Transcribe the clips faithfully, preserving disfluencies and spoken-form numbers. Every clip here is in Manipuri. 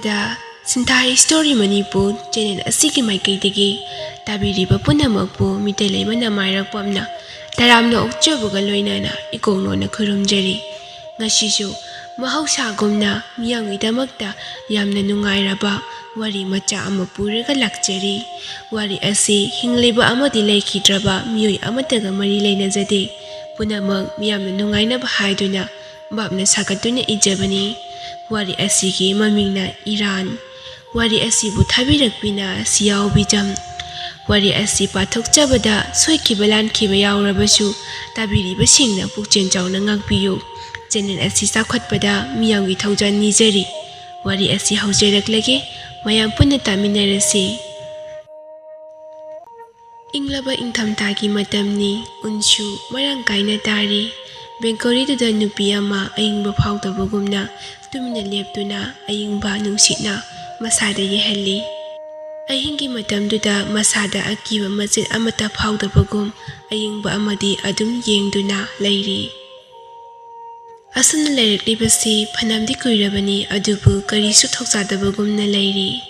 The Sintha History Manipur channel ꯑꯁꯤꯒꯤ ꯃꯥꯏꯀꯩꯗꯒꯤ ꯇꯥꯕꯤꯔꯤꯕ ꯄꯨꯝꯅꯃꯛꯄꯨ ꯃꯤꯇꯩ ꯂꯩꯃ ꯅꯃꯥꯏꯔꯛꯄꯝꯅ ꯇꯔꯥꯝꯅ ꯑꯣꯛꯆꯕꯒ ꯂꯣꯏꯅꯅ ꯏꯀꯣꯛꯅꯣꯅ ꯈꯨꯔꯨꯝꯖꯔꯤ꯫ ꯉꯁꯤꯁꯨ ꯃꯍꯧꯁꯥꯒꯨꯝꯅ ꯃꯤꯌꯥꯝꯒꯤꯗꯃꯛꯇ ꯌꯥꯝꯅ ꯅꯨꯡꯉꯥꯏꯔꯕ ꯋꯥꯔꯤ ꯃꯆꯥ ꯑꯃ ꯄꯨꯔꯒ ꯂꯥꯛꯆꯔꯤ꯫ ꯋꯥꯔꯤ ꯑꯁꯤ ꯍꯤꯡꯂꯤꯕ ꯑꯃꯗꯤ ꯂꯩꯈꯤꯗ꯭ꯔꯕ ꯃꯤꯑꯣꯏ ꯑꯃꯠꯇꯒ ꯃꯔꯤ ꯂꯩꯅꯖꯗꯦ꯫ ꯄꯨꯝꯅꯃꯛ ꯃꯤꯌꯥꯝꯅ ꯅꯨꯡꯉꯥꯏꯅꯕ ꯍꯥꯏꯗꯨꯅ ꯚꯥꯞꯅ ꯁꯥꯒꯠꯇꯨꯅ ꯏꯖꯕꯅꯤ꯫ ꯋꯥꯔꯤ ꯑꯁꯤꯒꯤ ꯃꯃꯤꯡꯅ ꯏꯔꯥꯟ꯫ ꯋꯥꯔꯤ ꯑꯁꯤꯕꯨ ꯊꯥꯕꯤꯔꯛꯄꯤꯅ ꯁꯤꯌꯥꯎꯕꯤꯖꯝ꯫ ꯋꯥꯔꯤ ꯑꯁꯤ ꯄꯥꯊꯣꯛꯆꯕꯗ ꯁꯣꯏꯈꯤꯕ ꯂꯥꯟꯈꯤꯕ ꯌꯥꯎꯔꯕꯁꯨ ꯇꯥꯕꯤꯔꯤꯕꯁꯤꯡꯅ ꯄꯨꯛꯆꯦꯜ ꯆꯥꯎꯅ ꯉꯥꯛꯄꯤꯌꯨ꯫ ꯆꯦꯅꯦꯜ ꯑꯁꯤ ꯆꯥꯎꯈꯠꯄꯗ ꯃꯤꯌꯥꯝꯒꯤ ꯊꯧꯖꯥꯜ ꯅꯤꯖꯔꯤ꯫ ꯋꯥꯔꯤ ꯑꯁꯤ ꯍꯧꯖꯔꯛꯂꯒꯦ, ꯃꯌꯥꯝ ꯄꯨꯟꯅ ꯇꯥꯃꯤꯟꯅꯔꯁꯤ꯫ ꯏꯪꯂꯕ ꯏꯪꯊꯝꯊꯥꯒꯤ ꯃꯇꯝꯅꯤ꯫ ꯎꯟꯁꯨ ꯃꯔꯥꯡ ꯀꯥꯏꯅ ꯇꯥꯔꯤ꯫ ꯕꯦꯡꯀꯣꯔꯤꯗꯨꯗ ꯅꯨꯄꯤ ꯑꯃ ꯑꯏꯪꯕ ꯐꯥꯎꯗꯕꯒꯨꯝꯅ ꯇꯨꯃꯤꯟꯅ ꯂꯦꯞꯇꯨꯅ ꯑꯏꯪꯕ ꯅꯨꯡꯁꯤꯠꯅ ꯃꯁꯥꯗ ꯌꯩꯍꯜꯂꯤ꯫ ꯑꯍꯤꯡꯒꯤ ꯃꯇꯝꯗꯨꯗ ꯃꯁꯥꯗ ꯑꯀꯤꯕ ꯃꯆꯦꯠ ꯑꯃꯠꯇ ꯐꯥꯎꯗꯕꯒꯨꯝ ꯑꯏꯪꯕ ꯑꯃꯗꯤ ꯑꯗꯨꯝ ꯌꯦꯡꯗꯨꯅ ꯂꯩꯔꯤ꯫ ꯑꯁꯨꯝꯅ ꯂꯩꯔꯛꯂꯤꯕꯁꯤ ꯐꯅꯌꯥꯝꯗꯤ ꯀꯨꯏꯔꯕꯅꯤ, ꯑꯗꯨꯕꯨ ꯀꯔꯤꯁꯨ ꯊꯧꯁꯥꯗꯕꯒꯨꯝꯅ ꯂꯩꯔꯤ꯫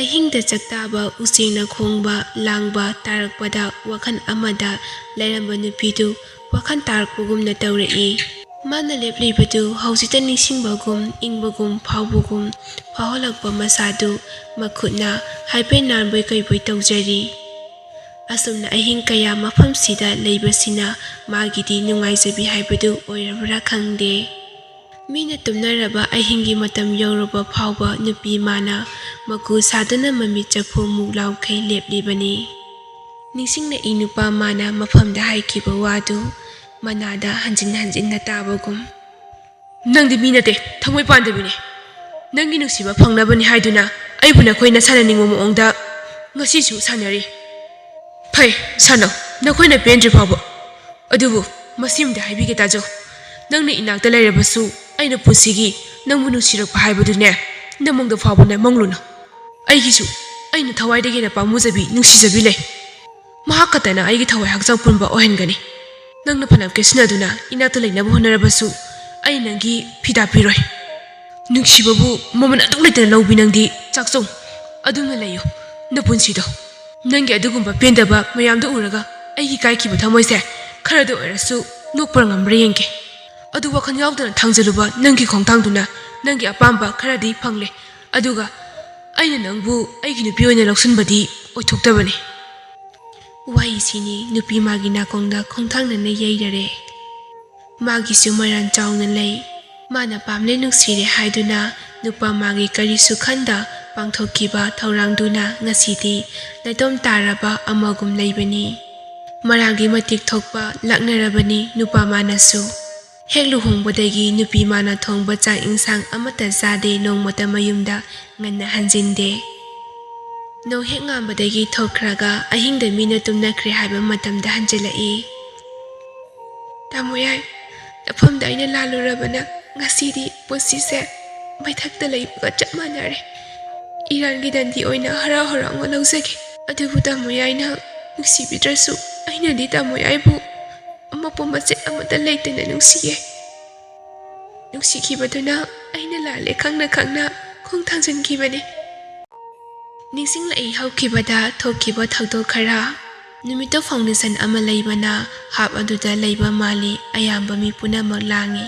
ꯑꯍꯤꯡꯗ ꯆꯥꯛꯇꯥꯕ ꯎꯆꯦꯛꯅ ꯈꯣꯡꯕ ꯂꯥꯡꯕ ꯇꯥꯔꯛꯄꯗ ꯋꯥꯈꯜ ꯑꯃꯗ ꯂꯩꯔꯝꯕ ꯅꯨꯄꯤꯗꯨ ꯋꯥꯈꯜ ꯇꯥꯔꯛꯄꯒꯨꯝꯅ ꯇꯧꯔꯛꯏ꯫ ꯃꯥꯅ ꯂꯦꯞꯂꯤꯕꯗꯨ ꯍꯧꯖꯤꯛꯇ ꯅꯤꯡꯁꯤꯡꯕꯒꯨꯝ ꯏꯪꯕꯒꯨꯝ ꯐꯥꯎꯕꯒꯨꯝ ꯐꯥꯎꯍꯜꯂꯛꯄ ꯃꯁꯥꯗꯨ ꯃꯈꯨꯠꯅ ꯍꯥꯏꯐꯦꯠ ꯅꯥꯟꯕꯣꯏ ꯀꯩꯕꯣꯏ ꯇꯧꯖꯔꯤ꯫ ꯑꯁꯨꯝꯅ ꯑꯍꯤꯡ ꯀꯌꯥ ꯃꯐꯝꯁꯤꯗ ꯂꯩꯕꯁꯤꯅ ꯃꯥꯒꯤꯗꯤ ꯅꯨꯡꯉꯥꯏꯖꯕꯤ ꯍꯥꯏꯕꯗꯨ ꯑꯣꯏꯔꯕ꯭ꯔꯥ ꯈꯪꯗꯦ꯫ ꯃꯤꯅ ꯇꯨꯝꯅꯔꯕ ꯑꯍꯤꯡꯒꯤ ꯃꯇꯝ ꯌꯧꯔꯕ ꯐꯥꯎꯕ ꯅꯨꯄꯤ ꯃꯥꯅ ꯃꯀꯨ ꯁꯥꯗꯨꯅ ꯃꯃꯤꯠ ꯆꯐꯨ ꯃꯨꯛ ꯂꯥꯎꯈꯩ ꯂꯦꯞꯂꯤꯕꯅꯤ꯫ ꯅꯤꯡꯁꯤꯡꯂꯛꯏ ꯅꯨꯄꯥ ꯃꯥꯅ ꯃꯐꯝꯗ ꯍꯥꯏꯈꯤꯕ ꯋꯥꯗꯨ ꯃꯅꯥꯗ ꯍꯟꯖꯤꯟ ꯍꯟꯖꯤꯟꯅ ꯇꯥꯕꯒꯨꯝ꯫ "ꯅꯪꯗꯤ ꯃꯤ ꯅꯠꯇꯦ, ꯊꯃꯣꯏ ꯄꯥꯟꯗꯕꯤꯅꯦ꯫ ꯅꯪꯒꯤ ꯅꯨꯡꯁꯤꯕ ꯐꯪꯅꯕꯅꯤ ꯍꯥꯏꯗꯨꯅ ꯑꯩꯕꯨ ꯅꯈꯣꯏꯅ ꯁꯥꯟꯅꯅꯤꯡꯕ ꯃꯑꯣꯡꯗ ꯉꯁꯤꯁꯨ ꯁꯥꯟꯅꯔꯤ꯫ ꯐꯩ, ꯁꯥꯟꯅꯧ, ꯅꯈꯣꯏꯅ ꯄꯦꯟꯗ꯭ꯔꯤ ꯐꯥꯎꯕ꯫ ꯑꯗꯨꯕꯨ ꯃꯁꯤꯃꯗꯤ ꯍꯥꯏꯕꯤꯒꯦ ꯇꯥꯖꯧ꯫ ꯅꯪꯅ ꯏꯅꯥꯛꯇ ꯂꯩꯔꯕꯁꯨ ꯑꯩꯅ ꯄꯨꯟꯁꯤꯒꯤ ꯅꯪꯕꯨ ꯅꯨꯡꯁꯤꯔꯛꯄ ꯍꯥꯏꯕꯗꯨꯅꯦ ꯅꯃꯪꯗ ꯐꯥꯎꯕꯅ ꯃꯪꯂꯨꯅꯨ꯫ ꯑꯩꯒꯤꯁꯨ ꯑꯩꯅ ꯊꯋꯥꯏꯗꯒꯤ ꯍꯦꯟꯅ ꯄꯥꯝꯃꯨꯖꯕꯤ, ꯅꯨꯡꯁꯤꯖꯕꯤ ꯂꯩ꯫ ꯃꯍꯥꯛ ꯈꯛꯇꯅ ꯑꯩꯒꯤ ꯊꯋꯥꯏ ꯍꯛꯆꯥꯡ ꯄꯨꯟꯕ ꯑꯣꯏꯍꯟꯒꯅꯤ꯫ ꯅꯪꯅ ꯐꯅ ꯀꯦꯁꯤꯟꯅꯗꯨꯅ ꯏꯅꯥꯛꯇ ꯂꯩꯅꯕ ꯍꯣꯠꯅꯔꯕꯁꯨ ꯑꯩ ꯅꯪꯒꯤ ꯐꯤꯗꯥ ꯄꯤꯔꯣꯏ꯫ ꯅꯨꯡꯁꯤꯕꯕꯨ ꯃꯃꯜ ꯑꯗꯨꯛ ꯂꯩꯇꯅ ꯂꯧꯕꯤ ꯅꯪꯗꯤ꯫ ꯆꯥꯛꯆꯧ, ꯑꯗꯨꯝꯅ ꯂꯩꯌꯨ꯫ ꯅꯄꯨꯟꯁꯤꯗꯣ ꯅꯪꯒꯤ ꯑꯗꯨꯒꯨꯝꯕ ꯄꯦꯟꯗꯕ ꯃꯌꯥꯝꯗꯣ ꯎꯔꯒ ꯑꯩꯒꯤ ꯀꯥꯏꯈꯤꯕ ꯊꯃꯣꯏꯁꯦ ꯈꯔꯗ ꯑꯣꯏꯔꯁꯨ ꯅꯣꯛꯄ ꯉꯝꯕ꯭ꯔꯥ ꯌꯦꯡꯒꯦ꯫ ꯑꯗꯨ ꯋꯥꯈꯜ ꯌꯥꯎꯗꯅ ꯊꯥꯡꯖꯜꯂꯨꯕ ꯅꯪꯒꯤ ꯈꯣꯡꯊꯥꯡꯗꯨꯅ ꯅꯪꯒꯤ ꯑꯄꯥꯝꯕ ꯈꯔꯗꯤ ꯐꯪꯂꯦ꯫ ꯑꯗꯨꯒ ꯑꯩꯅ ꯅꯪꯕꯨ ꯑꯩꯒꯤ ꯅꯨꯄꯤ ꯑꯣꯏꯅ ꯂꯧꯁꯤꯟꯕꯗꯤ ꯑꯣꯏꯊꯣꯛꯇꯕꯅꯤ꯫ ꯋꯥꯍꯩꯁꯤꯅꯤ ꯅꯨꯄꯤ ꯃꯥꯒꯤ ꯅꯥꯀꯣꯡꯗ ꯈꯣꯡꯊꯥꯡꯅꯅ ꯌꯩꯔꯔꯦ꯫ ꯃꯥꯒꯤꯁꯨ ꯃꯔꯥꯟ ꯆꯥꯎꯅ ꯂꯩ꯫ ꯃꯥꯅ ꯄꯥꯝꯂꯦ ꯅꯨꯡꯁꯤꯔꯦ ꯍꯥꯏꯗꯨꯅ ꯅꯨꯄꯥ ꯃꯥꯒꯤ ꯀꯔꯤꯁꯨ ꯈꯟꯗ ꯄꯥꯡꯊꯣꯛꯈꯤꯕ ꯊꯧꯔꯥꯡꯗꯨꯅ ꯉꯁꯤꯗꯤ ꯅꯥꯏꯇꯣꯝ ꯇꯥꯔꯕ ꯑꯃꯒꯨꯝ ꯂꯩꯕꯅꯤ꯫ ꯃꯔꯥꯡꯒꯤ ꯃꯇꯤꯛ ꯊꯣꯛꯄ ꯂꯥꯛꯅꯔꯕꯅꯤ ꯅꯨꯄꯥ ꯃꯥꯅꯁꯨ꯫ ꯍꯦꯛ ꯂꯨꯍꯣꯡꯕꯗꯒꯤ ꯅꯨꯄꯤ ꯃꯥꯅ ꯊꯣꯡꯕ ꯆꯥꯛ ꯏꯟꯁꯥꯡ ꯑꯃꯠꯇ ꯆꯥꯗꯦ, ꯅꯣꯡꯃꯇ ꯃꯌꯨꯝꯗ ꯉꯟꯅ ꯍꯟꯖꯤꯟꯗꯦ꯫ ꯅꯣꯡ ꯍꯦꯛ ꯉꯥꯟꯕꯗꯒꯤ ꯊꯣꯛꯈ꯭ꯔꯒ ꯑꯍꯤꯡꯗ ꯃꯤꯅ ꯇꯨꯝꯅꯈ꯭ꯔꯦ ꯍꯥꯏꯕ ꯃꯇꯝꯗ ꯍꯟꯖꯤꯜꯂꯛꯏ꯫ ꯇꯥꯃꯣ ꯌꯥꯏ, ꯅꯐꯝꯗ ꯑꯩꯅ ꯂꯥꯜꯂꯨꯔꯕꯅ ꯉꯁꯤꯗꯤ ꯄꯨꯟꯁꯤꯁꯦ ꯃꯩꯊꯛꯇ ꯂꯩꯕꯒ ꯆꯞ ꯃꯥꯟꯅꯔꯦ꯫ ꯏꯔꯥꯟꯒꯤ ꯗꯟꯗꯤ ꯑꯣꯏꯅ ꯍꯔꯥꯎ ꯍꯔꯥꯎꯅ ꯂꯧꯖꯒꯦ꯫ ꯑꯗꯨꯕꯨ ꯇꯥꯃꯣ ꯌꯥꯏꯅ ꯅꯨꯡꯁꯤꯕꯤꯗ꯭ꯔꯁꯨ ꯑꯩꯅꯗꯤ ꯇꯥꯃꯣ ꯌꯥꯏꯕꯨ ꯑꯃꯣꯠꯄ ꯃꯆꯦꯠ ꯑꯃꯠꯇ ꯂꯩꯇꯅ ꯅꯨꯡꯁꯤꯌꯦ꯫ ꯅꯨꯡꯁꯤꯈꯤꯕꯗꯨꯅ ꯑꯩꯅ ꯂꯥꯜꯂꯦ ꯈꯪꯅ ꯈꯪꯅ ꯈꯣꯡ ꯊꯥꯡꯖꯤꯟꯈꯤꯕꯅꯤ꯫ ꯅꯤꯡꯁꯤꯡꯂꯛꯏ ꯍꯧꯈꯤꯕꯗ ꯊꯣꯛꯈꯤꯕ ꯊꯧꯗꯣꯛ ꯈꯔ꯫ ꯅꯨꯃꯤꯠꯇꯨ ꯐꯥꯎꯟꯗꯦꯁꯟ ꯑꯃ ꯂꯩꯕꯅ ꯍꯥꯞ ꯑꯗꯨꯗ ꯂꯩꯕ ꯃꯥꯜꯂꯤ꯫ ꯑꯌꯥꯝꯕ ꯃꯤ ꯄꯨꯝꯅꯃꯛ ꯂꯥꯡꯏ꯫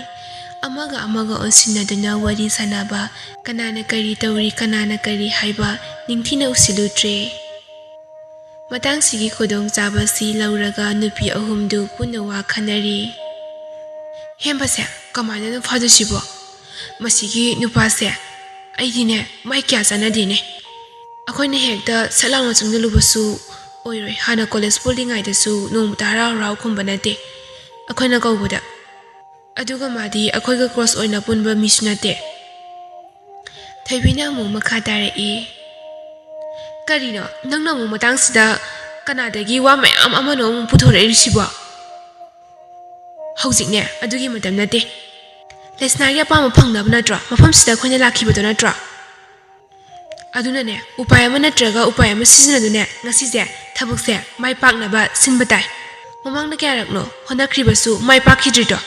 ꯑꯃꯒ ꯑꯃꯒ ꯑꯣꯟꯁꯤꯟꯅꯗꯨꯅ ꯋꯥꯔꯤ ꯁꯥꯟꯅꯕ, ꯀꯅꯥꯅ ꯀꯔꯤ ꯇꯧꯔꯤ, ꯀꯅꯥꯅ ꯀꯔꯤ ꯍꯥꯏꯕ ꯅꯤꯡꯊꯤꯅ ꯎꯁꯤꯜꯂꯨꯗ꯭ꯔꯦ꯫ ꯃꯇꯥꯡꯁꯤꯒꯤ ꯈꯨꯗꯣꯡꯆꯥꯕꯁꯤ ꯂꯧꯔꯒ ꯅꯨꯄꯤ ꯑꯍꯨꯝꯗꯨ ꯄꯨꯟꯅ ꯋꯥ ꯈꯟꯅꯔꯤ꯫ ꯍꯦꯝꯕꯁꯦ ꯀꯃꯥꯏꯅꯅꯣ ꯐꯥꯗꯣꯏꯁꯤꯕꯣ? ꯃꯁꯤꯒꯤ ꯅꯨꯄꯥꯁꯦ ꯑꯩꯗꯤꯅꯦ ꯃꯥꯏ ꯀꯌꯥ ꯆꯥꯟꯅꯗꯦꯅꯦ꯫ ꯑꯩꯈꯣꯏꯅ ꯍꯦꯛꯇ ꯁꯠ ꯂꯥꯎꯅ ꯆꯪꯁꯤꯜꯂꯨꯕꯁꯨ ꯑꯣꯏꯔꯣꯏ꯫ ꯍꯥꯟꯅ ꯀꯣꯂꯦꯖ ꯄꯨꯜꯂꯤꯉꯩꯗꯁꯨ ꯅꯣꯡꯃꯇ ꯍꯔꯥꯎ ꯍꯔꯥꯎ ꯈꯨꯝꯕ ꯅꯠꯇꯦ ꯑꯩꯈꯣꯏꯅ ꯀꯧꯕꯗ꯫ ꯑꯗꯨꯒ ꯃꯥꯗꯤ ꯑꯩꯈꯣꯏꯒ ꯀ꯭ꯂꯣꯁ ꯑꯣꯏꯅ ꯄꯨꯟꯕ ꯃꯤꯁꯨ ꯅꯠꯇꯦ꯫ ꯊꯣꯏꯕꯤꯅ ꯑꯃꯨꯛ ꯃꯈꯥ ꯇꯥꯔꯛꯏ, "ꯀꯔꯤꯅꯣ ꯅꯪꯅ ꯑꯃꯨꯛ ꯃꯇꯥꯡꯁꯤꯗ ꯀꯅꯥꯗꯒꯤ ꯋꯥ ꯃꯌꯥꯝ ꯑꯃꯅꯣ ꯑꯃꯨꯛ ꯄꯨꯊꯣꯔꯛꯏꯁꯤꯕꯣ?" "ꯍꯧꯖꯤꯛꯅꯦ ꯑꯗꯨꯒꯤ ꯃꯇꯝ ꯅꯠꯇꯦ꯫ ꯂꯩꯁꯅꯥꯒꯤ ꯑꯄꯥꯝꯕ ꯐꯪꯅꯕ ꯅꯠꯇ꯭ꯔꯣ ꯃꯐꯝꯁꯤꯗ ꯑꯩꯈꯣꯏꯅ ꯂꯥꯛꯈꯤꯕꯗꯣ ꯅꯠꯇ꯭ꯔꯣ? ꯑꯗꯨꯅꯅꯦ ꯎꯄꯥꯏ ꯑꯃ ꯅꯠꯇ꯭ꯔꯒ ꯎꯄꯥꯏ ꯑꯃ ꯁꯤꯖꯤꯟꯅꯗꯨꯅꯦ ꯉꯁꯤꯁꯦ ꯊꯕꯛꯁꯦ ꯃꯥꯏ ꯄꯥꯛꯅꯕ ꯁꯤꯟꯕ ꯇꯥꯏ꯫ ꯃꯃꯥꯡꯗ ꯀꯌꯥꯔꯛꯅꯣ ꯍꯣꯠꯅꯈ꯭ꯔꯤꯕꯁꯨ ꯃꯥꯏ ꯄꯥꯛꯈꯤꯗ꯭ꯔꯤꯗꯣ?"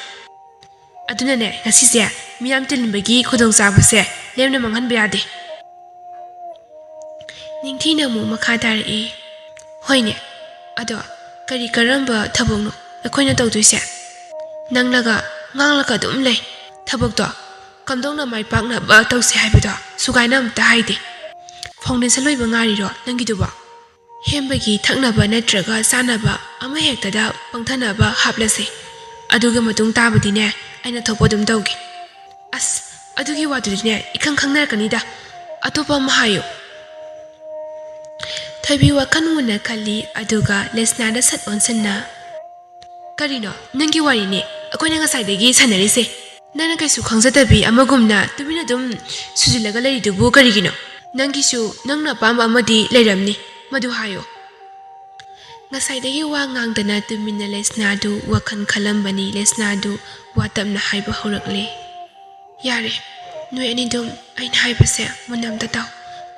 ꯑꯗꯨꯅꯅꯦ, ꯉꯁꯤꯁꯦ ꯃꯤꯌꯥꯝ ꯇꯤꯟꯕꯒꯤ ꯈꯨꯗꯣꯡꯆꯥꯕꯁꯦ ꯂꯦꯝꯅ ꯃꯥꯡꯍꯟꯕ ꯌꯥꯗꯦ꯫ ꯅꯤꯡꯊꯤꯅ ꯑꯃꯨꯛ ꯃꯈꯥ ꯇꯥꯔꯛꯏ꯫ ꯍꯣꯏꯅꯦ, ꯑꯗꯣ ꯀꯔꯤ ꯀꯔꯝꯕ ꯊꯕꯛꯅꯣ ꯑꯩꯈꯣꯏꯅ ꯇꯧꯗꯣꯏꯁꯦ? ꯅꯪꯂꯒ ꯉꯥꯡꯂꯒ ꯑꯗꯨꯝ ꯂꯩ꯫ ꯊꯕꯛꯇꯣ ꯀꯝꯗꯧꯅ ꯃꯥꯏ ꯄꯥꯛꯅꯕ ꯇꯧꯁꯦ ꯍꯥꯏꯕꯗꯣ ꯁꯨꯒꯥꯏꯅ ꯑꯝꯇ ꯍꯥꯏꯗꯦ꯫ ꯐꯥꯎꯟꯗꯦꯁꯟ ꯂꯣꯏꯕ ꯉꯥꯏꯔꯤꯔꯣ ꯅꯪꯒꯤꯗꯨꯕꯣ? ꯍꯦꯝꯕꯒꯤ ꯊꯛꯅꯕ ꯅꯠꯇ꯭ꯔꯒ ꯆꯥꯅꯕ ꯑꯃ ꯍꯦꯛꯇꯗ ꯄꯪꯊꯅꯕ ꯍꯥꯞꯂꯁꯦ꯫ ꯑꯗꯨꯒꯤ ꯃꯇꯨꯡ ꯇꯥꯕꯗꯤꯅꯦ, ꯑꯩꯅ ꯊꯣꯛꯄ ꯑꯗꯨꯝ ꯇꯧꯒꯦ꯫ ꯑꯁ, ꯑꯗꯨꯒꯤ ꯋꯥꯗꯨꯗꯤꯅꯦ, ꯏꯈꯪ ꯈꯪꯅꯔꯛꯀꯅꯤꯗ꯫ ꯑꯇꯣꯞꯄ ꯑꯃ ꯍꯥꯏꯌꯨ꯫ ꯊꯣꯏꯕꯤ ꯋꯥꯈꯜ ꯃꯨꯟꯅ ꯈꯜꯂꯤ, ꯑꯗꯨꯒ ꯂꯦꯁꯅꯥꯗ ꯁꯠ ꯑꯣꯟꯁꯤꯟꯅ, "ꯀꯔꯤꯅꯣ? ꯅꯪꯒꯤ ꯋꯥꯔꯤꯅꯦ ꯑꯩꯈꯣꯏꯅ ꯉꯁꯥꯏꯗꯒꯤ ꯁꯥꯟꯅꯔꯤꯁꯦ꯫ ꯅꯪꯅ ꯀꯩꯁꯨ ꯈꯪꯖꯗꯕꯤ ꯑꯃꯒꯨꯝꯅ ꯇꯨꯃꯤꯟꯅ ꯑꯗꯨꯝ ꯁꯨꯖꯤꯜꯂꯒ ꯂꯩꯔꯤꯗꯨꯕꯨ ꯀꯔꯤꯒꯤꯅꯣ? ꯅꯪꯒꯤꯁꯨ ꯅꯪꯅ ꯑꯄꯥꯝꯕ ꯑꯃꯗꯤ ꯂꯩꯔꯝꯅꯤ, ꯃꯗꯨ ꯍꯥꯏꯌꯣ꯫" ꯉꯁꯥꯏꯗꯒꯤ ꯋꯥ ꯉꯥꯡꯗꯅ ꯇꯨꯃꯤꯟꯅ ꯂꯦꯁꯅꯥꯗꯨ ꯋꯥꯈꯜ ꯈꯜꯂꯝꯕꯅꯤ꯫ ꯂꯦꯁꯅꯥꯗꯨ ꯋꯥ ꯇꯞꯅ ꯍꯥꯏꯕ ꯍꯧꯔꯛꯂꯦ꯫ "ꯌꯥꯔꯦ, ꯅꯣꯏ ꯑꯅꯤꯗꯨꯝ ꯑꯩꯅ ꯍꯥꯏꯕꯁꯦ ꯃꯨꯟꯅ ꯑꯝꯇ ꯇꯥꯎ꯫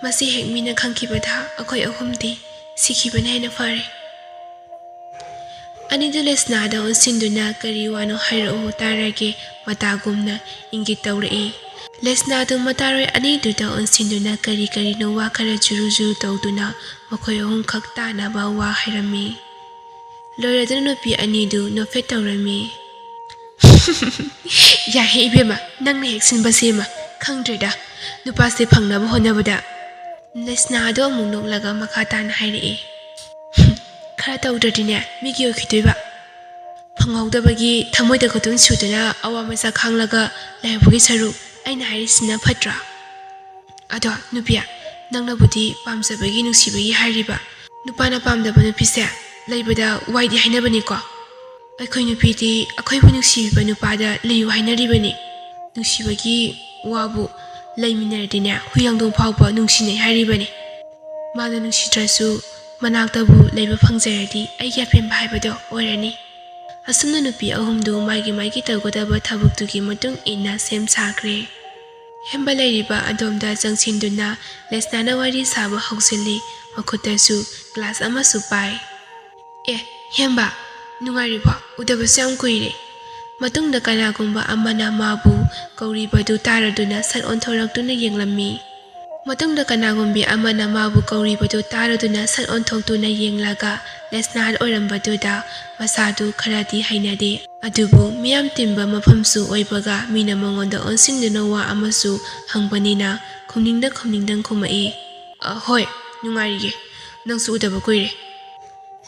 ꯃꯁꯤ ꯍꯦꯛ ꯃꯤꯅ ꯈꯪꯈꯤꯕꯗ ꯑꯩꯈꯣꯏ ꯑꯍꯨꯝꯗꯤ ꯁꯤꯈꯤꯕꯅ ꯍꯦꯟꯅ ꯐꯔꯦ꯫" ꯑꯅꯤꯗꯨ ꯂꯦꯁꯅꯥꯗ ꯑꯣꯟꯁꯤꯟꯗꯨꯅ "ꯀꯔꯤ ꯋꯥꯅꯣ ꯍꯥꯏꯔꯛꯎ ꯇꯥꯔꯒꯦ" ꯃꯇꯥꯒꯨꯝꯅ ꯏꯪꯒꯤꯠ ꯇꯧꯔꯛꯏ꯫ ꯂꯦꯁꯅꯥꯗꯨ ꯃꯇꯥꯔꯣꯏ ꯑꯅꯤꯗꯨꯗ ꯑꯣꯟꯁꯤꯟꯗꯨꯅ ꯀꯔꯤ ꯀꯔꯤꯅꯣ ꯋꯥ ꯈꯔ ꯖꯨꯔꯨ ꯖꯨꯔꯨ ꯇꯧꯗꯨꯅ ꯃꯈꯣꯏ ꯑꯍꯨꯝꯈꯛ ꯇꯥꯅꯕ ꯋꯥ ꯍꯥꯏꯔꯝꯃꯤ꯫ ꯂꯣꯏꯔꯗꯨꯅ ꯅꯨꯄꯤ ꯑꯅꯤꯗꯨ ꯅꯣꯛꯐꯦꯠ ꯇꯧꯔꯝꯃꯤ꯫ "ꯌꯥꯏꯍꯦ ꯏꯕꯦꯝꯃ, ꯅꯪꯅ ꯍꯦꯛ ꯁꯤꯟꯕ ꯁꯦꯝꯃ꯫ ꯈꯪꯗ꯭ꯔꯦꯗ, ꯅꯨꯄꯥꯁꯦ ꯐꯪꯅꯕ ꯍꯣꯠꯅꯕꯗ꯫" ꯂꯦꯁꯅꯥꯗꯣ ꯑꯃꯨꯛ ꯅꯣꯛꯂꯒ ꯃꯈꯥ ꯇꯥꯅ ꯍꯥꯏꯔꯛꯏ꯫ "ꯍꯨꯝ, ꯈꯔ ꯇꯧꯗ꯭ꯔꯗꯤꯅꯦ, ꯃꯤꯒꯤ ꯑꯣꯏꯈꯤꯗꯣꯏꯕ꯫ ꯐꯪꯍꯧꯗꯕꯒꯤ ꯊꯃꯣꯏꯗ ꯈꯨꯇꯨꯝ ꯁꯨꯗꯨꯅ ꯑꯋꯥ ꯃꯆꯥ ꯈꯥꯡꯂꯒ ꯂꯩꯍꯧꯕꯒꯤ ꯁꯔꯨꯛ ꯑꯩꯅ ꯍꯥꯏꯔꯤꯁꯤꯅ ꯐꯠꯇ꯭ꯔꯥ? ꯑꯗꯣ ꯅꯨꯄꯤ, ꯅꯪꯅꯕꯨꯗꯤ ꯄꯥꯝꯖꯕꯒꯤ, ꯅꯨꯡꯁꯤꯕꯒꯤ ꯍꯥꯏꯔꯤꯕ꯫ ꯅꯨꯄꯥꯅ ꯄꯥꯝꯗꯕ ꯅꯨꯄꯤꯁꯦ ꯂꯩꯕꯗ ꯋꯥꯏꯗꯤ ꯍꯥꯏꯅꯕꯅꯤꯀꯣ꯫ ꯑꯩꯈꯣꯏ ꯅꯨꯄꯤꯗꯤ ꯑꯩꯈꯣꯏꯕꯨ ꯅꯨꯡꯁꯤꯕꯤꯕ ꯅꯨꯄꯥꯗ ꯂꯩꯌꯨ ꯍꯥꯏꯅꯔꯤꯕꯅꯤ꯫ ꯅꯨꯡꯁꯤꯕꯒꯤ ꯋꯥꯕꯨ ꯂꯩꯃꯤꯟꯅꯔꯗꯤꯅꯦ, ꯍꯨꯏ ꯍꯧꯗꯣꯡ ꯐꯥꯎꯕ ꯅꯨꯡꯁꯤꯅꯩ ꯍꯥꯏꯔꯤꯕꯅꯤ꯫ ꯃꯥꯅ ꯅꯨꯡꯁꯤꯗ꯭ꯔꯁꯨ ꯃꯅꯥꯛꯇꯕꯨ ꯂꯩꯕ ꯐꯪꯖꯔꯗꯤ ꯑꯩꯒꯤ ꯑꯄꯦꯟꯕ ꯍꯥꯏꯕꯗꯣ ꯑꯣꯏꯔꯅꯤ꯫" ꯑꯁꯨꯝꯅ ꯅꯨꯄꯤ ꯑꯍꯨꯝꯗꯨ ꯃꯥꯒꯤ ꯃꯥꯒꯤ ꯇꯧꯒꯗꯕ ꯊꯕꯛꯇꯨꯒꯤ ꯃꯇꯨꯡ ꯏꯟꯅ ꯁꯦꯝ ꯁꯥꯈ꯭ꯔꯦ꯫ ꯍꯦꯝꯕ ꯂꯩꯔꯤꯕ ꯑꯗꯣꯝꯗ ꯆꯪꯁꯤꯟꯗꯨꯅ ꯂꯦꯁꯅꯥꯅ ꯋꯥꯔꯤ ꯁꯥꯕ ꯍꯧꯖꯤꯜꯂꯤ꯫ ꯃꯈꯨꯠꯇꯁꯨ ꯒ꯭ꯂꯥꯁ ꯑꯃꯁꯨ ꯄꯥꯏ꯫ "ꯑꯦ, ꯍꯦꯝꯕ, ꯅꯨꯡꯉꯥꯏꯔꯤꯕꯣ? ꯎꯗꯕꯁꯨ ꯌꯥꯝ ꯀꯨꯏꯔꯦ꯫" ꯃꯇꯨꯡꯗ ꯀꯅꯥꯒꯨꯝꯕ ꯑꯃꯅ ꯃꯥꯕꯨ ꯀꯧꯔꯤꯕꯗꯨ ꯇꯥꯔꯗꯨꯅ ꯁꯠ ꯑꯣꯟꯊꯣꯔꯛꯇꯨꯅ ꯌꯦꯡꯂꯝꯃꯤ꯫ ꯃꯇꯨꯡꯗ ꯀꯅꯥꯒꯨꯝꯕꯤ ꯑꯃꯅ ꯃꯥꯕꯨ ꯀꯧꯔꯤꯕꯗꯨ ꯇꯥꯔꯗꯨꯅ ꯁꯠ ꯑꯣꯟꯊꯣꯛꯇꯨꯅ ꯌꯦꯡꯂꯒ ꯂꯦꯁꯅꯥ ꯑꯣꯏꯔꯝꯕꯗꯨꯗ ꯃꯁꯥꯗꯨ ꯈꯔꯗꯤ ꯍꯩꯅꯗꯦ꯫ ꯑꯗꯨꯕꯨ ꯃꯤꯌꯥꯝ ꯇꯤꯟꯕ ꯃꯐꯝꯁꯨ ꯑꯣꯏꯕꯒ ꯃꯤꯅ ꯃꯉꯣꯟꯗ ꯑꯣꯟꯁꯤꯟꯗꯨꯅ ꯋꯥ ꯑꯃꯁꯨ ꯍꯪꯕꯅꯤꯅ ꯈꯨꯝꯅꯤꯡꯗ ꯈꯨꯝꯅꯤꯡꯗꯪ ꯈꯨꯝꯃꯛꯏ꯫ "ꯑ, ꯍꯣꯏ, ꯅꯨꯡꯉꯥꯏꯔꯤꯌꯦ꯫ ꯅꯪꯁꯨ ꯎꯗꯕ ꯀꯨꯏꯔꯦ꯫"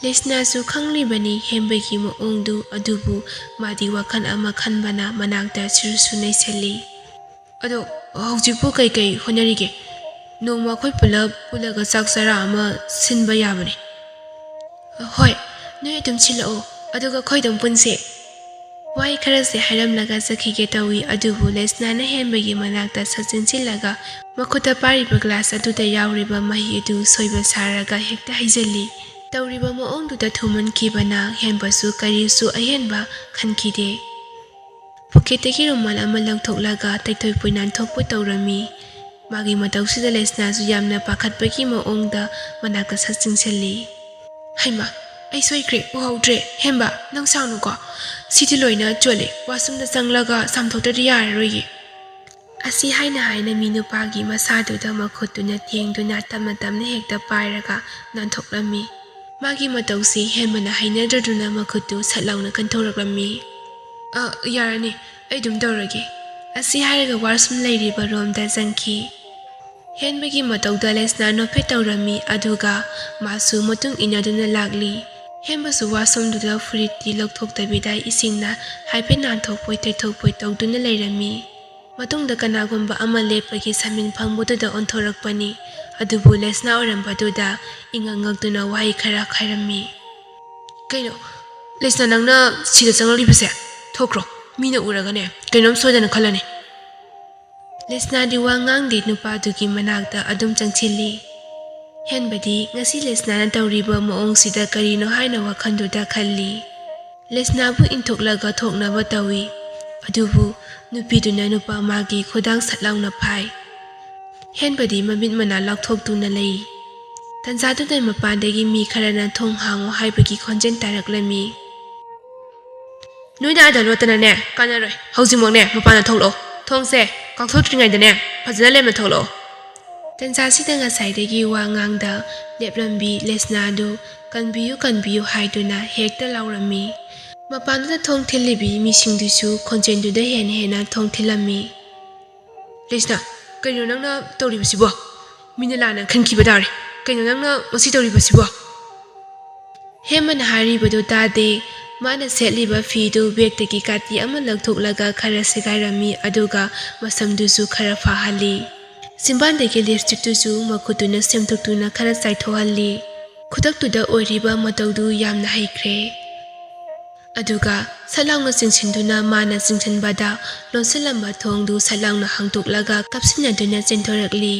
ꯂꯦꯁꯅꯥꯁꯨ ꯈꯪꯂꯤꯕꯅꯤ ꯍꯦꯟꯕꯒꯤ ꯃꯑꯣꯡꯗꯨ, ꯑꯗꯨꯕꯨ ꯃꯥꯗꯤ ꯋꯥꯈꯜ ꯑꯃ ꯈꯟꯕꯅ ꯃꯅꯥꯛꯇ ꯁꯤꯔꯨꯁꯨ ꯅꯩꯁꯜꯂꯤ꯫ "ꯑꯗꯣ ꯍꯧꯖꯤꯛꯄꯨ ꯀꯩꯀꯩ ꯍꯣꯠꯅꯔꯤꯒꯦ? ꯅꯣꯡꯃ ꯑꯩꯈꯣꯏ ꯄꯨꯂꯞ ꯄꯨꯜꯂꯒ ꯆꯥꯛ ꯆꯔꯥ ꯑꯃ ꯁꯤꯟꯕ ꯌꯥꯕꯅꯦ꯫" "ꯍꯣꯏ, ꯅꯣꯏ ꯑꯗꯨꯝ ꯁꯤꯜꯂꯛꯑꯣ, ꯑꯗꯨꯒ ꯑꯩꯈꯣꯏ ꯑꯗꯨꯝ ꯄꯨꯟꯁꯦ꯫" ꯋꯥꯍꯩ ꯈꯔꯁꯦ ꯍꯥꯏꯔꯝꯂꯒ ꯆꯠꯈꯤꯒꯦ ꯇꯧꯏ, ꯑꯗꯨꯕꯨ ꯂꯦꯁꯅꯥꯅ ꯍꯦꯟꯕꯒꯤ ꯃꯅꯥꯛꯇ ꯁꯠ ꯆꯦꯟꯁꯤꯜꯂꯒ ꯃꯈꯨꯠꯇ ꯄꯥꯏꯔꯤꯕ ꯒ꯭ꯂꯥꯁ ꯑꯗꯨꯗ ꯌꯥꯎꯔꯤꯕ ꯃꯍꯤ ꯑꯗꯨ ꯁꯣꯏꯕ ꯁꯥꯔꯒ ꯍꯦꯛꯇ ꯍꯩꯖꯤꯜꯂꯤ꯫ ꯇꯧꯔꯤꯕ ꯃꯑꯣꯡꯗꯨꯗ ꯊꯨꯃꯟꯈꯤꯕꯅ ꯍꯦꯟꯕꯁꯨ ꯀꯔꯤꯁꯨ ꯑꯍꯦꯟꯕ ꯈꯟꯈꯤꯗꯦ꯫ ꯄꯣꯀꯦꯠꯇꯒꯤ ꯔꯨꯃꯥꯜ ꯑꯃ ꯂꯧꯊꯣꯛꯂꯒ ꯇꯩꯊꯣꯛꯄꯣꯏ ꯅꯥꯟꯊꯣꯛꯄꯣꯏ ꯇꯧꯔꯝꯃꯤ꯫ ꯃꯥꯒꯤ ꯃꯇꯧꯁꯤꯗ ꯂꯦꯁꯅꯥꯁꯨ ꯌꯥꯝꯅ ꯄꯥꯈꯠꯄꯒꯤ ꯃꯑꯣꯡꯗ ꯃꯅꯥꯛꯇ ꯁꯠ ꯆꯤꯡꯁꯤꯜꯂꯤ꯫ "ꯍꯩꯃꯥ, ꯑꯩ ꯁꯣꯏꯈ꯭ꯔꯦ, ꯎꯍꯧꯗ꯭ꯔꯦ꯫ ꯍꯦꯝꯕ, ꯅꯪ ꯁꯥꯎꯅꯨꯀꯣ꯫ ꯁꯤꯗꯤ ꯂꯣꯏꯅ ꯆꯣꯠꯂꯦ꯫ ꯋꯥꯁꯔꯨꯝꯗ ꯆꯪꯂꯒ ꯆꯥꯝꯊꯣꯛꯇ꯭ꯔꯗꯤ ꯌꯥꯔꯔꯣꯏꯌꯦ꯫" ꯑꯁꯤ ꯍꯥꯏꯅ ꯍꯥꯏꯅ ꯃꯤ ꯅꯨꯄꯥꯒꯤ ꯃꯁꯥꯗꯨꯗ ꯃꯈꯨꯠꯇꯨꯅ ꯊꯦꯡꯗꯨꯅ ꯇꯞꯅ ꯇꯞꯅ ꯍꯦꯛꯇ ꯄꯥꯏꯔꯒ ꯅꯥꯟꯊꯣꯛꯂꯝꯃꯤ꯫ ꯃꯥꯒꯤ ꯃꯇꯧꯁꯤ ꯍꯦꯟꯕꯅ ꯍꯩꯅꯗ꯭ꯔꯗꯨꯅ ꯃꯈꯨꯠꯇꯨ ꯁꯠ ꯂꯥꯎꯅ ꯀꯟꯊꯣꯔꯛꯂꯝꯃꯤ꯫ "ꯑ, ꯌꯥꯔꯅꯤ, ꯑꯩ ꯑꯗꯨꯝ ꯇꯧꯔꯒꯦ꯫" ꯑꯁꯤ ꯍꯥꯏꯔꯒ ꯋꯥꯁꯔꯨꯝ ꯂꯩꯔꯤꯕ ꯔꯣꯝꯗ ꯆꯪꯈꯤ꯫ ꯍꯦꯟꯕꯒꯤ ꯃꯇꯧꯗ ꯂꯦꯁꯅꯥ ꯅꯣꯛꯐꯦꯠ ꯇꯧꯔꯝꯃꯤ, ꯑꯗꯨꯒ ꯃꯥꯁꯨ ꯃꯇꯨꯡ ꯏꯟꯅꯗꯨꯅ ꯂꯥꯛꯂꯤ꯫ ꯍꯦꯟꯕꯁꯨ ꯋꯥꯁꯔꯨꯝꯗꯨꯗ ꯐꯨꯔꯤꯠꯇꯤ ꯂꯧꯊꯣꯛꯇꯕꯤꯗ ꯏꯁꯤꯡꯅ ꯍꯥꯏꯐꯦꯠ ꯅꯥꯟꯊꯣꯛꯄꯣꯏ ꯇꯩꯊꯣꯛꯄꯣꯏ ꯇꯧꯗꯨꯅ ꯂꯩꯔꯝꯃꯤ꯫ ꯃꯇꯨꯡꯗ ꯀꯅꯥꯒꯨꯝꯕ ꯑꯃ ꯂꯦꯞꯄꯒꯤ ꯁꯃꯤꯟ ꯐꯪꯕꯗꯨꯗ ꯑꯣꯟꯊꯣꯔꯛꯄꯅꯤ꯫ ꯑꯗꯨꯕꯨ ꯂꯦꯁꯅꯥ ꯑꯣꯏꯔꯝꯕꯗꯨꯗ ꯏꯉꯛ ꯉꯛꯇꯨꯅ ꯋꯥꯍꯩ ꯈꯔ ꯈꯥꯏꯔꯝꯃꯤ꯫ "ꯀꯩꯅꯣ, ꯂꯦꯁꯅꯥ, ꯅꯪꯅ ꯁꯤꯗ ꯆꯪꯂꯛꯂꯤꯕꯁꯦ? ꯊꯣꯛꯈ꯭ꯔꯣ, ꯃꯤꯅ ꯎꯔꯒꯅꯦ ꯀꯩꯅꯣꯝ ꯁꯣꯏꯗꯅ ꯈꯜꯂꯅꯤ꯫" ꯂꯦꯁꯅꯥꯗꯤ ꯋꯥ ꯉꯥꯡꯗꯦ, ꯅꯨꯄꯥꯗꯨꯒꯤ ꯃꯅꯥꯛꯇ ꯑꯗꯨꯝ ꯆꯪꯁꯤꯜꯂꯤ꯫ ꯍꯦꯟꯕꯗꯤ ꯉꯁꯤ ꯂꯦꯁꯅꯥꯅ ꯇꯧꯔꯤꯕ ꯃꯑꯣꯡꯁꯤꯗ ꯀꯔꯤꯅꯣ ꯍꯥꯏꯅ ꯋꯥꯈꯜꯗꯨꯗ ꯈꯜꯂꯤ꯫ ꯂꯦꯁꯅꯥꯕꯨ ꯏꯟꯊꯣꯛꯂꯒ ꯊꯣꯛꯅꯕ ꯇꯧꯏ꯫ ꯑꯗꯨꯕꯨ ꯅꯨꯄꯤꯗꯨꯅ ꯅꯨꯄꯥ ꯃꯥꯒꯤ ꯈꯨꯗꯥꯡ ꯁꯠ ꯂꯥꯎꯅ ꯐꯥꯏ꯫ ꯍꯦꯟꯕꯗꯤ ꯃꯃꯤꯠ ꯃꯅꯥ ꯂꯥꯎꯊꯣꯛꯇꯨꯅ ꯂꯩ꯫ ꯇꯟꯖꯥꯗꯨꯗ ꯃꯄꯥꯟꯗꯒꯤ ꯃꯤ ꯈꯔꯅ "ꯊꯣꯡ ꯍꯥꯡꯉꯨ" ꯍꯥꯏꯕꯒꯤ ꯈꯣꯟꯖꯦꯜ ꯇꯥꯔꯛꯂꯝꯃꯤ꯫ ꯅꯣꯏꯅ ꯑꯥꯗ ꯂꯣꯠꯇꯅꯅꯦ, ꯀꯥꯟꯅꯔꯣꯏ꯫ ꯍꯧꯖꯤꯛꯃꯛꯅꯦ ꯃꯄꯥꯟꯗ ꯊꯣꯛꯂꯛꯑꯣ꯫ ꯊꯣꯡꯁꯦ ꯀꯥꯎꯊꯣꯛꯇ꯭ꯔꯤꯉꯩꯗꯅꯦ ꯐꯖꯅ ꯂꯦꯞꯅ ꯊꯣꯛꯂꯛꯑꯣ꯫ ꯇꯟꯖꯥꯁꯤꯗ ꯉꯁꯥꯏꯗꯒꯤ ꯋꯥ ꯉꯥꯡꯗ ꯂꯦꯞꯂꯝꯕꯤ ꯂꯦꯁꯅꯥꯗꯨ "ꯀꯟꯕꯤꯌꯨ, ꯀꯟꯕꯤꯌꯨ" ꯍꯥꯏꯗꯨꯅ ꯍꯦꯛꯇ ꯂꯥꯎꯔꯝꯃꯤ꯫ ꯃꯄꯥꯟꯗꯨꯗ ꯊꯣꯡ ꯊꯤꯜꯂꯤꯕꯤ ꯃꯤꯁꯤꯡꯗꯨꯁꯨ ꯈꯣꯟꯖꯦꯜꯗꯨꯗ ꯍꯦꯟꯅ ꯍꯦꯟꯅ ꯊꯣꯡ ꯊꯤꯜꯂꯝꯃꯤ꯫ "ꯂꯦꯁꯅꯥ, ꯀꯩꯅꯣ ꯅꯪꯅ ꯇꯧꯔꯤꯕꯁꯤꯕꯣ? ꯃꯤꯅ ꯂꯥꯟꯅ ꯈꯟꯈꯤꯕ ꯇꯥꯔꯦ꯫ ꯀꯩꯅꯣ ꯅꯪꯅ ꯃꯁꯤ ꯇꯧꯔꯤꯕꯁꯤꯕꯣ?" ꯍꯦꯃꯟꯅ ꯍꯥꯏꯔꯤꯕꯗꯨ ꯇꯥꯗꯦ꯫ ꯃꯥꯅ ꯁꯦꯠꯂꯤꯕ ꯐꯤꯗꯨ ꯕꯦꯒꯇꯒꯤ ꯀꯥꯇꯤ ꯑꯃ ꯂꯧꯊꯣꯛꯂꯒ ꯈꯔ ꯁꯦꯒꯥꯏꯔꯝꯃꯤ, ꯑꯗꯨꯒ ꯃꯁꯝꯗꯨꯁꯨ ꯈꯔ ꯐꯥꯍꯜꯂꯤ꯫ ꯆꯤꯝꯕꯥꯟꯗꯒꯤ ꯂꯤꯞꯁꯇꯤꯛꯇꯨꯁꯨ ꯃꯈꯨꯠꯇꯨꯅ ꯁꯦꯝꯗꯣꯛꯇꯨꯅ ꯈꯔ ꯆꯥꯏꯊꯣꯛꯍꯜꯂꯤ꯫ ꯈꯨꯗꯛꯇꯨꯗ ꯑꯣꯏꯔꯤꯕ ꯃꯇꯧꯗꯨ ꯌꯥꯝꯅ ꯍꯩꯈ꯭ꯔꯦ꯫ ꯑꯗꯨꯒ ꯁꯠ ꯂꯥꯎꯅ ꯆꯤꯡꯁꯤꯟꯗꯨꯅ ꯃꯥꯅ ꯆꯤꯡꯁꯤꯟꯕꯗ ꯂꯣꯟꯁꯤꯜꯂꯝꯕ ꯊꯣꯡꯗꯨ ꯁꯠ ꯂꯥꯎꯅ ꯍꯥꯡꯗꯣꯛꯂꯒ ꯀꯞꯁꯤꯟꯅꯗꯨꯅ ꯆꯦꯟꯊꯣꯔꯛꯂꯤ꯫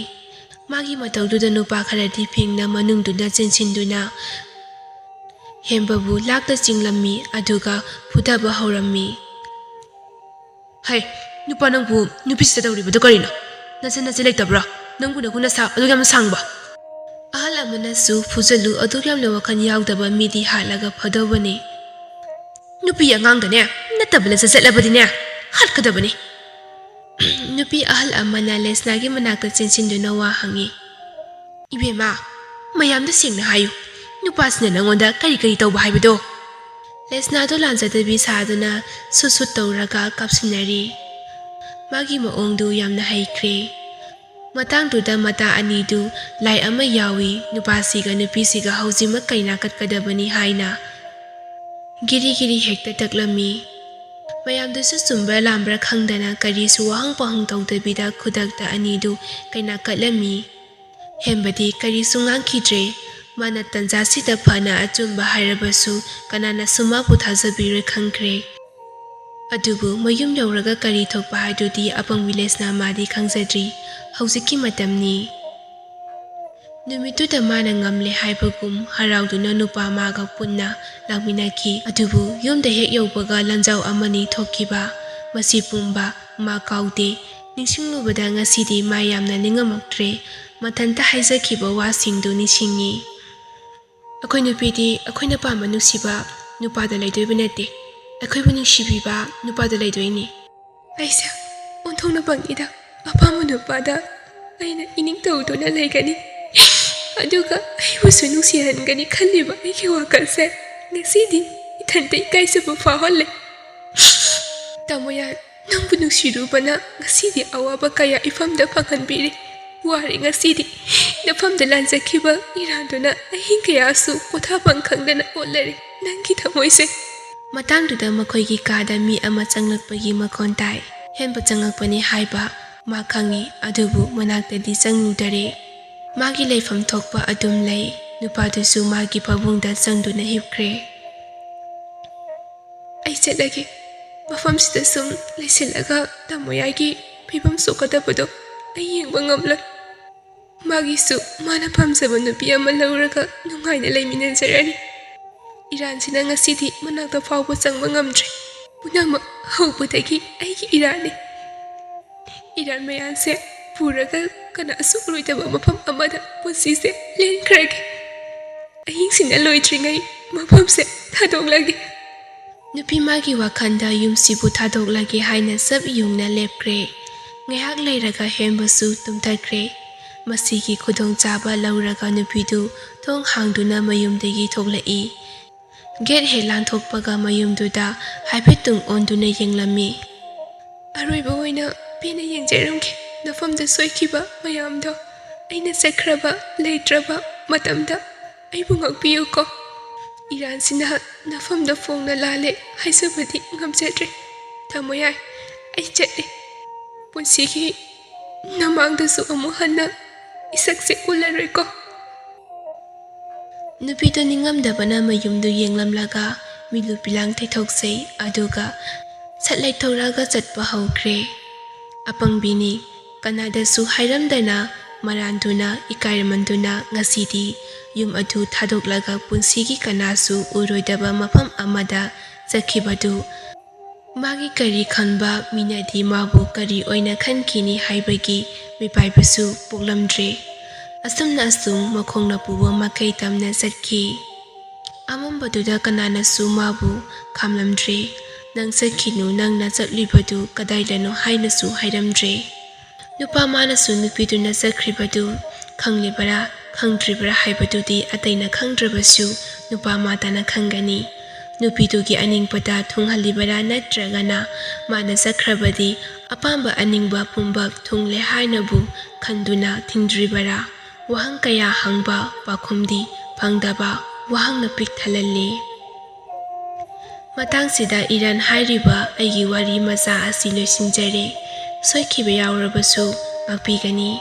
ꯃꯥꯒꯤ ꯃꯇꯧꯗꯨꯗ ꯅꯨꯄꯥ ꯈꯔꯗꯤ ꯐꯤꯡꯅ ꯃꯅꯨꯡꯗꯨꯗ ꯆꯦꯟꯁꯤꯟꯗꯨꯅ ꯍꯦꯝꯕꯕꯨ ꯂꯥꯛꯇ ꯆꯤꯡꯂꯝꯃꯤ, ꯑꯗꯨꯒ ꯐꯨꯊꯕ ꯍꯧꯔꯝꯃꯤ꯫ "ꯍꯩ, ꯅꯨꯄꯥ ꯅꯪꯕꯨ ꯅꯨꯄꯤꯁꯤꯗ ꯇꯧꯔꯤꯕꯗꯨ ꯀꯔꯤꯅꯣ? ꯅꯆꯟ ꯅꯆꯦ ꯂꯩꯇꯕ꯭ꯔꯣ? ꯅꯪꯕꯨ ꯅꯈꯨꯠ ꯅꯁꯥ ꯑꯗꯨ ꯌꯥꯝꯅ ꯁꯥꯡꯕ?" ꯑꯍꯜ ꯑꯃꯅꯁꯨ "ꯐꯨꯖꯜꯂꯨ, ꯑꯗꯨꯛ ꯌꯥꯝꯅ ꯋꯥꯈꯜ ꯌꯥꯎꯗꯕ ꯃꯤꯗꯤ ꯍꯥꯠꯂꯒ ꯐꯗꯧꯕꯅꯤ꯫ ꯅꯨꯄꯤ ꯑꯉꯥꯡꯗꯅꯦ ꯅꯠꯇꯕ ꯂꯩꯆꯠ ꯆꯠꯂꯕꯗꯤꯅꯦ ꯍꯥꯠꯀꯗꯕꯅꯤ꯫" ꯅꯨꯄꯤ ꯑꯍꯜ ꯑꯃꯅ ꯂꯦꯁꯅꯥꯒꯤ ꯃꯅꯥꯛꯇ ꯆꯦꯟꯁꯤꯟꯗꯨꯅ ꯋꯥ ꯍꯪꯉꯤ꯫ "ꯏꯕꯦꯝꯃ, ꯃꯌꯥꯝꯗ ꯁꯦꯡꯅ ꯍꯥꯏꯌꯨ, ꯅꯨꯄꯥꯁꯤꯅ ꯅꯪꯉꯣꯟꯗ ꯀꯔꯤ ꯀꯔꯤ ꯇꯧꯕ ꯍꯥꯏꯕꯗꯣ?" ꯂꯦꯁꯅꯥꯗꯨ ꯂꯥꯟꯖꯗꯕꯤ ꯁꯥꯗꯨꯅ ꯁꯨꯠ ꯁꯨꯠ ꯇꯧꯔꯒ ꯀꯥꯞꯁꯤꯟꯅꯔꯤ꯫ ꯃꯥꯒꯤ ꯃꯑꯣꯡꯗꯨ ꯌꯥꯝꯅ ꯍꯩꯈ꯭ꯔꯦ꯫ ꯃꯇꯥꯡꯗꯨꯗ ꯃꯇꯥ ꯑꯅꯤꯗꯨ ꯂꯥꯏ ꯑꯃ ꯌꯥꯎꯏ, ꯅꯨꯄꯥꯁꯤꯒ ꯅꯨꯄꯤꯁꯤꯒ ꯍꯧꯖꯤꯛꯃꯛ ꯀꯩꯅꯥ ꯀꯠꯀꯗꯕꯅꯤ ꯍꯥꯏꯅ ꯒꯤꯔꯤ ꯒꯤꯔꯤ ꯍꯦꯛꯇ ꯇꯛꯂꯝꯃꯤ꯫ ꯃꯌꯥꯝꯗꯨꯁꯨ ꯆꯨꯝꯕ꯭ꯔꯥ ꯂꯥꯟꯕ꯭ꯔꯥ ꯈꯪꯗꯅ ꯀꯔꯤꯁꯨ ꯋꯥꯍꯪ ꯄꯥꯎꯍꯪ ꯇꯧꯗꯕꯤꯗ ꯈꯨꯗꯛꯇ ꯑꯅꯤꯗꯨ ꯀꯩꯅꯥ ꯀꯠꯂꯝꯃꯤ꯫ ꯍꯦꯝꯕꯗꯤ ꯀꯔꯤꯁꯨ ꯉꯥꯡꯈꯤꯗ꯭ꯔꯦ꯫ ꯃꯥꯅ ꯇꯟꯖꯥꯁꯤꯗ ꯐꯅ ꯑꯆꯨꯝꯕ ꯍꯥꯏꯔꯕꯁꯨ ꯀꯅꯥꯅꯁꯨ ꯃꯥꯕꯨ ꯊꯥꯖꯕꯤꯔꯣꯏ ꯈꯪꯈ꯭ꯔꯦ꯫ ꯑꯗꯨꯕꯨ ꯃꯌꯨꯝ ꯌꯧꯔꯒ ꯀꯔꯤ ꯊꯣꯛꯄ ꯍꯥꯏꯗꯨꯗꯤ ꯑꯄꯪꯕꯤ ꯂꯦꯁꯅꯥ ꯃꯥꯗꯤ ꯈꯪꯖꯗ꯭ꯔꯤ꯫ ꯍꯧꯖꯤꯛꯀꯤ ꯃꯇꯝꯅꯤ꯫ ꯅꯨꯃꯤꯠꯇꯨꯗ ꯃꯥꯅ ꯉꯝꯂꯦ ꯍꯥꯏꯕꯒꯨꯝ ꯍꯔꯥꯎꯗꯨꯅ ꯅꯨꯄꯥ ꯃꯥꯒ ꯄꯨꯟꯅ ꯂꯥꯛꯃꯤꯟꯅꯈꯤ꯫ ꯑꯗꯨꯕꯨ ꯌꯨꯝꯗ ꯍꯦꯛ ꯌꯧꯕꯒ ꯂꯥꯟꯖꯥꯎ ꯑꯃꯅꯤ ꯊꯣꯛꯈꯤꯕ꯫ ꯃꯁꯤ ꯄꯨꯝꯕ ꯃꯥ ꯀꯥꯎꯗꯦ꯫ ꯅꯤꯡꯁꯤꯡꯂꯨꯕꯗ ꯉꯁꯤꯗꯤ ꯃꯥ ꯌꯥꯝꯅ ꯅꯤꯡꯉꯝꯃꯛꯇ꯭ꯔꯦ꯫ ꯃꯊꯟꯇ ꯍꯥꯏꯖꯈꯤꯕ ꯋꯥꯁꯤꯡꯗꯨ ꯅꯤꯡꯁꯤꯡꯉꯤ꯫ ꯑꯩꯈꯣꯏ ꯅꯨꯄꯤꯗꯤ ꯑꯩꯈꯣꯏꯅ ꯄꯥꯝꯕ ꯅꯨꯡꯁꯤꯕ ꯅꯨꯄꯥꯗ ꯂꯩꯗꯣꯏꯕ ꯅꯠꯇꯦ꯫ ꯑꯩꯈꯣꯏꯕꯨ ꯅꯨꯡꯁꯤꯕꯤꯕ ꯅꯨꯄꯥꯗ ꯂꯩꯗꯣꯏꯅꯤ꯫ ꯑꯩꯁꯦ ꯑꯣꯟꯊꯣꯛꯅ ꯄꯪꯉꯤꯗ꯫ ꯑꯄꯥꯝꯕ ꯅꯨꯄꯥꯗ ꯑꯩꯅ ꯏꯅꯤꯡ ꯇꯧꯗꯨꯅ ꯂꯩꯒꯅꯤ, ꯑꯗꯨꯒ ꯑꯩꯕꯨꯁꯨ ꯅꯨꯡꯁꯤꯍꯟꯒꯅꯤ ꯈꯜꯂꯤꯕ ꯑꯩꯒꯤ ꯋꯥꯈꯜꯁꯦ ꯉꯁꯤꯗꯤ ꯏꯊꯟꯇ ꯏꯀꯥꯏꯖꯕ ꯐꯥꯎꯍꯜꯂꯦ꯫ ꯇꯥꯃꯣ ꯌꯥꯏ, ꯅꯪꯕꯨ ꯅꯨꯡꯁꯤꯔꯨꯕꯅ ꯉꯁꯤꯗꯤ ꯑꯋꯥꯕ ꯀꯌꯥ ꯏꯐꯝꯗ ꯐꯪꯍꯟꯕꯤꯔꯦ꯫ ꯋꯥꯔꯦ ꯉꯁꯤꯗꯤ꯫ ꯅꯐꯝꯗ ꯂꯥꯟꯖꯈꯤꯕ ꯏꯔꯥꯟꯗꯨꯅ ꯑꯍꯤꯡ ꯀꯌꯥꯁꯨ ꯄꯣꯊꯥꯐꯝ ꯈꯪꯗꯅ ꯑꯣꯠꯂꯔꯦ ꯅꯪꯒꯤ ꯊꯃꯣꯏꯁꯦ꯫ ꯃꯇꯥꯡꯗꯨꯗ ꯃꯈꯣꯏꯒꯤ ꯀꯥꯗ ꯃꯤ ꯑꯃ ꯆꯪꯂꯛꯄꯒꯤ ꯃꯈꯣꯟ ꯇꯥꯏ꯫ ꯍꯦꯟꯕ ꯆꯪꯂꯛꯄꯅꯤ ꯍꯥꯏꯕ ꯃꯥ ꯈꯪꯏ, ꯑꯗꯨꯕꯨ ꯃꯅꯥꯛꯇꯗꯤ ꯆꯪꯂꯨꯗꯔꯦ꯫ ꯃꯥꯒꯤ ꯂꯩꯐꯝ ꯊꯣꯛꯄ ꯑꯗꯨꯝ ꯂꯩ꯫ ꯅꯨꯄꯥꯗꯨꯁꯨ ꯃꯥꯒꯤ ꯐꯃꯨꯡꯗ ꯆꯪꯗꯨꯅ ꯍꯤꯞꯈ꯭ꯔꯦ꯫ ꯑꯩ ꯆꯠꯂꯒꯦ꯫ ꯃꯐꯝꯁꯤꯗ ꯁꯨꯝ ꯂꯩꯁꯤꯜꯂꯒ ꯇꯥꯃꯣ ꯌꯥꯏꯒꯤ ꯐꯤꯕꯝ ꯁꯣꯛꯀꯗꯕꯗꯣ ꯑꯩ ꯌꯦꯡꯕ ꯉꯝꯂꯣꯏ꯫ ꯃꯥꯒꯤꯁꯨ ꯃꯥꯅ ꯄꯥꯝꯖꯕ ꯅꯨꯄꯤ ꯑꯃ ꯂꯧꯔꯒ ꯅꯨꯡꯉꯥꯏꯅ ꯂꯩꯃꯤꯟꯅꯖꯔꯅꯤ꯫ ꯏꯔꯥꯟꯁꯤꯅ ꯉꯁꯤꯗꯤ ꯃꯅꯥꯛꯇ ꯐꯥꯎꯕ ꯆꯪꯕ ꯉꯝꯗ꯭ꯔꯦ꯫ ꯄꯨꯝꯅꯃꯛ ꯍꯧꯕꯗꯒꯤ ꯑꯩꯒꯤ ꯏꯔꯥꯟꯅꯤ꯫ ꯏꯔꯥꯟ ꯃꯌꯥꯝꯁꯦ ꯄꯨꯔꯒ ꯀꯅꯥꯁꯨ ꯎꯔꯣꯏꯗꯕ ꯃꯐꯝ ꯑꯃꯗ ꯄꯨꯟꯁꯤꯁꯦ ꯂꯦꯟꯈ꯭ꯔꯒꯦ꯫ ꯑꯍꯤꯡꯁꯤꯅ ꯂꯣꯏꯗ꯭ꯔꯤꯉꯩ ꯃꯐꯝꯁꯦ ꯊꯥꯗꯣꯛꯂꯒꯦ꯫ ꯅꯨꯄꯤ ꯃꯥꯒꯤ ꯋꯥꯈꯜꯗ ꯌꯨꯝꯁꯤꯕꯨ ꯊꯥꯗꯣꯛꯂꯒꯦ ꯍꯥꯏꯅ ꯆꯞ ꯌꯨꯡꯅ ꯂꯦꯞꯈ꯭ꯔꯦ꯫ ꯉꯥꯏꯍꯥꯛ ꯂꯩꯔꯒ ꯍꯦꯟꯕꯁꯨ ꯇꯨꯝꯊꯈ꯭ꯔꯦ꯫ ꯃꯁꯤꯒꯤ ꯈꯨꯗꯣꯡꯆꯥꯕ ꯂꯧꯔꯒ ꯅꯨꯄꯤꯗꯨ ꯊꯣꯡ ꯍꯥꯡꯗꯨꯅ ꯃꯌꯨꯝꯗꯒꯤ ꯊꯣꯛꯂꯛꯏ꯫ ꯒꯦꯠ ꯍꯦꯛ ꯂꯥꯟꯊꯣꯛꯄꯒ ꯃꯌꯨꯝꯗꯨꯗ ꯍꯥꯏꯐꯦꯠ ꯇꯨꯡ ꯑꯣꯟꯗꯨꯅ ꯌꯦꯡꯂꯝꯃꯤ꯫ ꯑꯔꯣꯏꯕ ꯑꯣꯏꯅ ꯄꯦꯟꯅ ꯌꯦꯡꯖꯔꯝꯒꯦ꯫ ꯅꯐꯝꯗ ꯁꯣꯏꯈꯤꯕ ꯃꯌꯥꯝꯗꯣ ꯑꯩꯅ ꯆꯠꯈ꯭ꯔꯕ ꯂꯩꯇ꯭ꯔꯕ ꯃꯇꯝꯗ ꯑꯩꯕꯨ ꯉꯥꯛꯄꯤꯌꯨꯀꯣ꯫ ꯏꯔꯥꯟꯁꯤꯅ ꯅꯐꯝꯗ ꯐꯣꯡꯅ ꯂꯥꯜꯂꯦ ꯍꯥꯏꯖꯕꯗꯤ ꯉꯝꯖꯗ꯭ꯔꯦ꯫ ꯇꯥꯃꯣ ꯌꯥꯏ, ꯑꯩ ꯆꯠꯂꯦ꯫ ꯄꯨꯟꯁꯤꯒꯤ ꯅꯃꯥꯡꯗꯁꯨ ꯑꯃꯨꯛ ꯍꯟꯅ ꯏꯁꯛꯁꯦ ꯎꯠꯂꯔꯣꯏꯀꯣ꯫ ꯅꯨꯄꯤꯗꯨ ꯅꯤꯡꯉꯝꯗꯕꯅ ꯃꯌꯨꯝꯗꯨ ꯌꯦꯡꯂꯝꯂꯒ ꯃꯤꯂꯨ ꯄꯤꯂꯥꯡ ꯇꯩꯊꯣꯛꯆꯩ, ꯑꯗꯨꯒ ꯁꯠ ꯂꯩꯊꯣꯔꯛꯑꯒ ꯆꯠꯄ ꯍꯧꯈ꯭ꯔꯦ꯫ ꯑꯄꯪꯕꯤꯅꯤ, ꯀꯅꯥꯗꯁꯨ ꯍꯥꯏꯔꯝꯗꯅ ꯃꯔꯥꯟꯗꯨꯅ ꯏꯀꯥꯏꯔꯝꯃꯟꯗꯨꯅ ꯉꯁꯤꯗꯤ ꯌꯨꯝ ꯑꯗꯨ ꯊꯥꯗꯣꯛꯂꯒ ꯄꯨꯟꯁꯤꯒꯤ ꯀꯅꯥꯁꯨ ꯎꯔꯣꯏꯗꯕ ꯃꯐꯝ ꯑꯃꯗ ꯆꯠꯈꯤꯕꯗꯨ ꯃꯥꯒꯤ ꯀꯔꯤ ꯈꯟꯕ, ꯃꯤꯅꯗꯤ ꯃꯥꯕꯨ ꯀꯔꯤ ꯑꯣꯏꯅ ꯈꯟꯈꯤꯅꯤ ꯍꯥꯏꯕꯒꯤ ꯃꯤꯄꯥꯏꯕꯁꯨ ꯄꯣꯛꯂꯝꯗ꯭ꯔꯦ꯫ ꯑꯁꯨꯝꯅ ꯑꯁꯨꯝ ꯃꯈꯣꯡꯅ ꯄꯨꯕ ꯃꯈꯩ ꯇꯝꯅ ꯆꯠꯈꯤ꯫ ꯑꯃꯝꯕꯗꯨꯗ ꯀꯅꯥꯅꯁꯨ ꯃꯥꯕꯨ ꯈꯥꯝꯂꯝꯗ꯭ꯔꯦ꯫ "ꯅꯪ ꯆꯠꯈꯤꯅꯨ, ꯅꯪꯅ ꯆꯠꯂꯤꯕꯗꯨ ꯀꯗꯥꯏꯗꯅꯣ?" ꯍꯥꯏꯅꯁꯨ ꯍꯥꯏꯔꯝꯗ꯭ꯔꯦ꯫ ꯅꯨꯄꯥ ꯃꯥꯅꯁꯨ ꯅꯨꯄꯤꯗꯨꯅ ꯆꯠꯈ꯭ꯔꯤꯕꯗꯨ ꯈꯪꯂꯤꯕꯔꯥ ꯈꯪꯗ꯭ꯔꯤꯕꯔꯥ ꯍꯥꯏꯕꯗꯨꯗꯤ ꯑꯇꯩꯅ ꯈꯪꯗ꯭ꯔꯕꯁꯨ ꯅꯨꯄꯥ ꯃꯥꯇꯅ ꯈꯪꯒꯅꯤ꯫ ꯅꯨꯄꯤꯗꯨꯒꯤ ꯑꯅꯤꯡꯕꯗ ꯊꯨꯡꯍꯜꯂꯤꯕꯔꯥ ꯅꯠꯇ꯭ꯔꯒꯅ ꯃꯥꯅ ꯆꯠꯈ꯭ꯔꯕꯗꯤ ꯑꯄꯥꯝꯕ ꯑꯅꯤꯡꯕ ꯄꯨꯝꯕ ꯊꯨꯡꯂꯦ ꯍꯥꯏꯅꯕꯨ ꯈꯟꯗꯨꯅ ꯊꯤꯡꯗ꯭ꯔꯤꯕꯔꯥ? ꯋꯥꯍꯪ ꯀꯌꯥ ꯍꯪꯕ, ꯄꯥꯎꯈꯨꯝꯗꯤ ꯐꯪꯗꯕ ꯋꯥꯍꯪꯅ ꯄꯤꯛ ꯊꯜꯍꯜꯂꯤ꯫ ꯃꯇꯥꯡꯁꯤꯗ ꯏꯔꯟ ꯍꯥꯏꯔꯤꯕ ꯑꯩꯒꯤ ꯋꯥꯔꯤ ꯃꯆꯥ ꯑꯁꯤ ꯂꯣꯏꯁꯤꯟꯖꯔꯦ꯫ ꯁꯣꯏꯈꯤꯕ ꯌꯥꯎꯔꯕꯁꯨ ꯉꯥꯛꯄꯤꯒꯅꯤ꯫